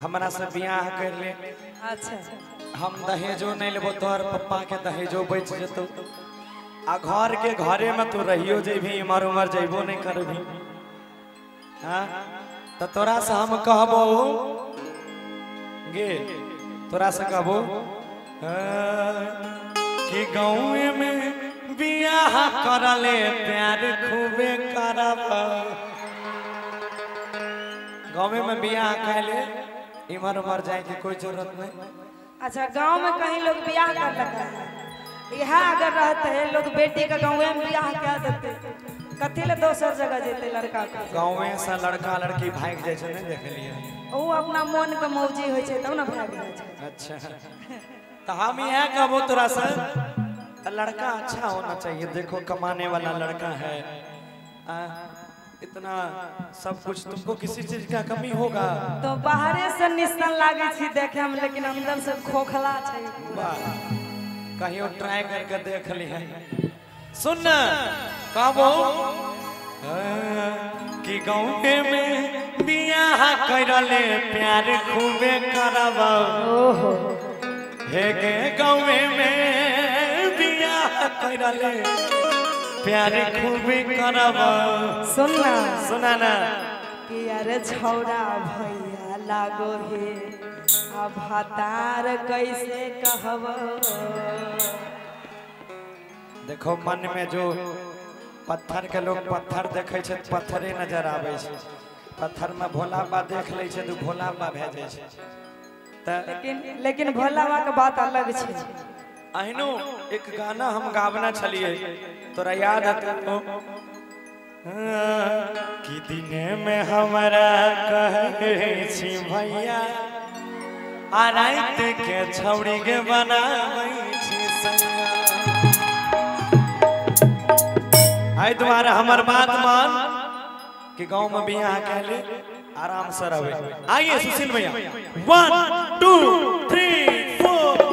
हमरा से बियाह कर ले। अच्छा हम दहेजो नहीं लेबो, तोहर पप्पा के दहेजो बच जतो। आ घर के घरे में तू रहियो जेबी, इमर उमर जेबो नहीं करबी। हाँ तो तोरा से हम कहबो गे, तोरा से कहबो कि गाँव में बियाह करले प्यार खूबे करब। गाँव में बियाह कर इमर उमर जाए की कोई जरूरत नहीं। अच्छा गांव में कहीं लोग बियाह कर लगता है, यहाँ अगर रहते हैं लोग बेटी का गाँव में बियाह कर देते, कथी ले दोसर जगह जेते लड़का का। गाँव में से लड़का लड़की भाग जाए नहीं देख लिए, वो अपना मन का मौजी हो तब ना भाग जाए। अच्छा तो हम यह कहबो तोरा से लड़का अच्छा होना चाहिए। देखो कमाने वाला लड़का है, इतना सब कुछ, तुमको किसी चीज का कमी होगा तो बाहरे से निशान लागे छी देखे हम, लेकिन अंदर से खोखला छै। कहीं ट्राई करके देख ली है। सुन कहबो कि गाँव में बियाह करले प्यार खूबे करब। ओहो हे गे गाँव में बियाह करले प्यार खूबे करब। सुन ना सुना ना कि अरे छौड़ा भैया लागो हे अब हतार कैसे कहब। देखो मन में जो पत्थर के लोग पत्थर देखे छै पत्थरे नजर आवे छै, पत्थर में भोला बाबा देख ले छै तो भोला बाबा भए जाय छै। लेकिन लेकिन भोला बाबा के बात अलग छै। अहिनो एक गाना हम गावना छलिए तोरा याद हतो कि दिने में हमरा कहे छी भैया आ रात के छौड़ी के बनाबै छी सैया। आई तुम्हारा हमर बात मान कि गांव में बियाह कहले आराम से रहे। आइए सुशील भैया 1 2 3 4।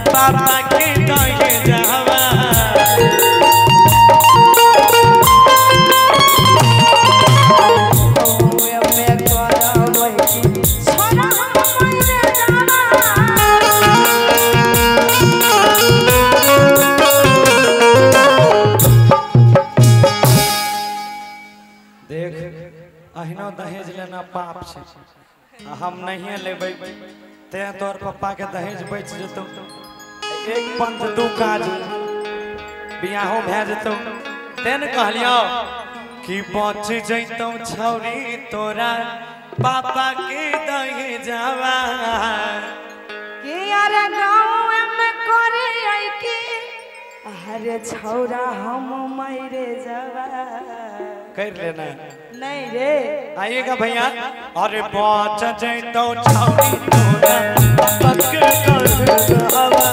पापा के दहेजवा देख अहिना दहेज लेना पाप छै, हम नहीं लेबै ते तोहर पप्पा के दहेज बच जतो। एक पंथ दू काज बियाहो भए जतो। तेन कहलियो कि बच जैतौ छौरी तोरा पापा के दहेजवा कि अरे गाँव में करे आई की अरे छौरा हम मरे जवा कर लेना नहीं रे। आइएगा भैया। अरे बच जैतो छौरी तोरा पापा के दहेजवा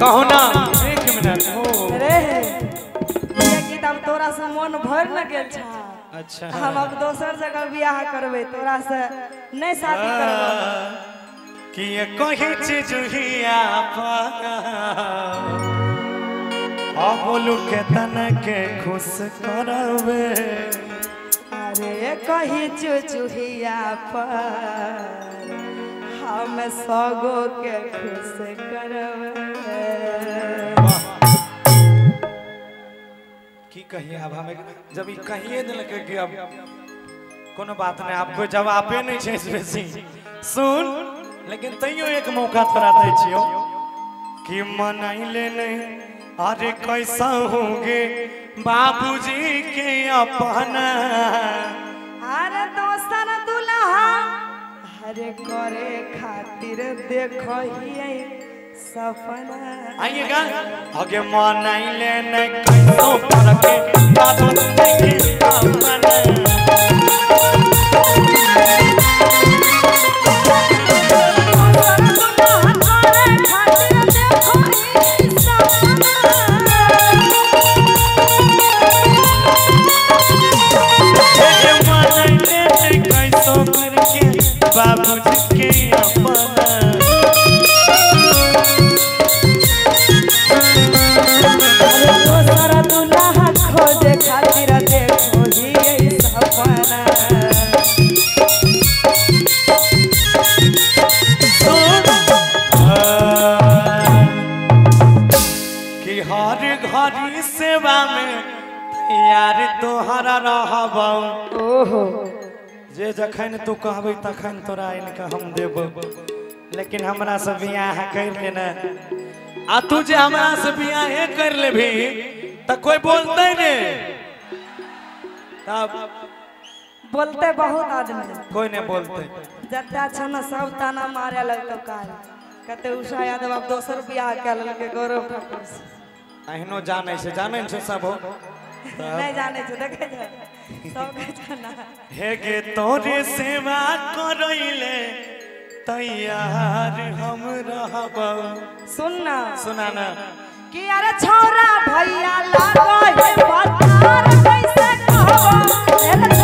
कहो ना एक मिनट हो रे ये कि हम तोरा से मन भर न गेल छा। अच्छा हम अब दोसर जगह बियाह करबे तोरा से नहीं शादी करबे कि ये कहीं चीज ही बोलू के तन के खुश करबे। अरे कहीं चुचुहिया पर हम सगो के खुश करबे। की कहिए अब हम जब ई कहिए दिलक कि अब कोनो बात नहीं आपको जवाबे नहीं छै बेसी सुन लेकिन तैयो एक मौका तोरा दै छियो कि मनैले नहीं अरे कैसा होंगे बाबूजी के अपना। अरे दोसर दुल्हा अरे करे खातिर देखो ही सपना। आइएगा आगे मनैले नहीं कैसो करके बाबूजी के अपना। बाबूजी के अपना दोसर दुल्हा खोजे खातिर देखो ही सपना। कि हर घड़ी सेवा में तैयार तोहरा रहबौ। ओहो जे जखन तू कहबे तखन तोरा इनका हम देबो लेकिन हमरा से बियाह कर लेना आ तू जे हमरा से बियाह कर लेबी त कोई बोलते ने तब बोलते बहुत आदमी कोई नहीं बोलते जत्ता छौ न सब ताना मारे लगतो काल कहते उषा यादव अब दोसर बियाह कए लेलकै गौरव ठाकुर से। एहनो जानै छै जानै छै सब हो नहीं जानै छै देखै छै सबके जाना। हे गे तोरे सेवा करैले तैयार हम रहब। सुन ना सुना ना कि अरे छोरा भैया लागो हे पत्थर कैसे कहबो।